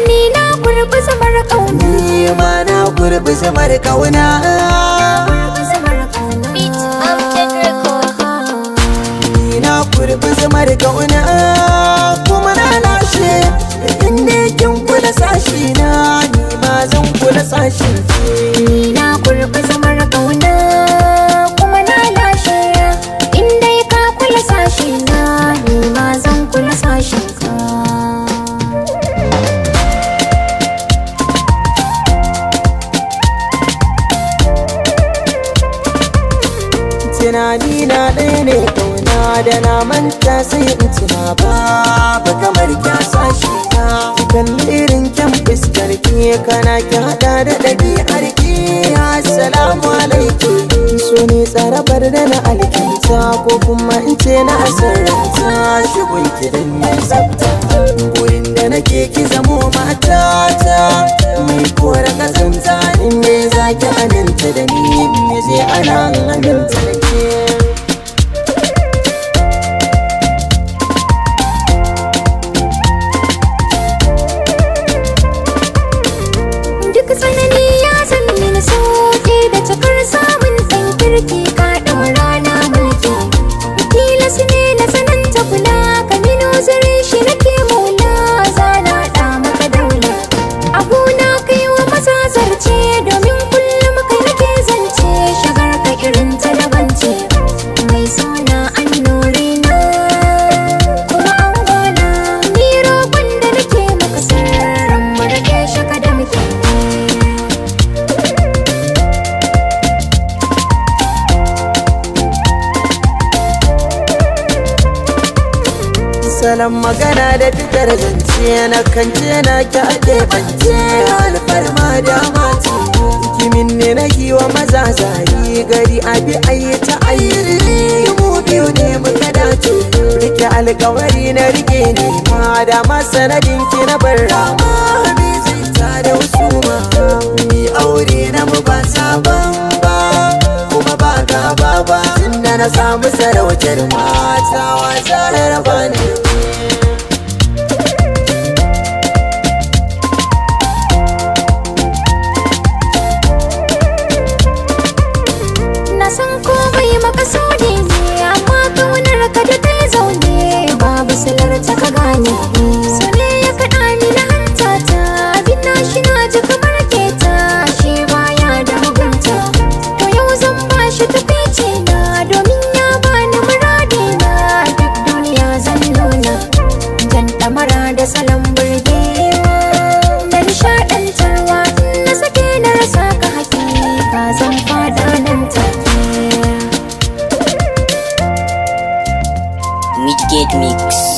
Ni na gurbi zamar kauna. Ni ma na gurbi zamar kauna. Beat Amjad Record. Ni na gurbi zamar kauna kuma na lashe. Inda kin kula sashi na, ni ma zan kula sashin ki. Ni na gurbi zamar kauna kuma na lashe. Inda ka kula sashi na, ni ma zan kula sashin ka. Tunani na ɗaya ne kauna da na manta sai in tuna babu kamar kya sashi na. Ki kalli irin kyan fuskar ki, kana ki haɗa da ɗabi'ar ki. Assalamu alaikum. So ne tsarabar da na alkinta ko kuma in ce na asararta. Shigun ki dan mai tsafta, gurin da nake ki zamo matata. Mai kora kazanta in me za ki aminta da ni, me zai ana aminta da ke. Duk tsanani ya zan mini sauƙi da cikar samun ɗan kirki ka ɗaura na mulki. Tilas ne na tsananta kula ka mino zare shi nake maula zana ɗa maka daula. Abuna kai wa maza zarce domin kullum kai nake zance shigar ka irin ta daban ce. Mai suna annuri na kuma an gona ni roƙon da nake maka sirrin mu rike shi ka da muke. Salon magana da fitar zance na kance na ki ake bance alfarma da mati. Kimin ne na giwa maza zari gari abi ayi ta ayi mu biyu ne muka dace. Rike alkawari na rike ne ma da masanadin ki na bar rama. Zai ta da husuma ni aure na mu ba sabon ba kuma ba gaba ba. Tunda na samu sarautar mata wasa raba ni. Na san komai makasudi ne amma kaunar ka da ta zaune babu silar ta ka gane. So ne ya kaɗa ni na hanta ta abin na shi na ji kamar keta shi baya da mugunta. To yau zan ba shi tukwici na domin ya bani muradi na duk duniya zan nuna. Jan ɗamara da salon burgewa da nishaɗantarwa in na sake na rasa ka hakika zan fada nan take. Midgate Mix.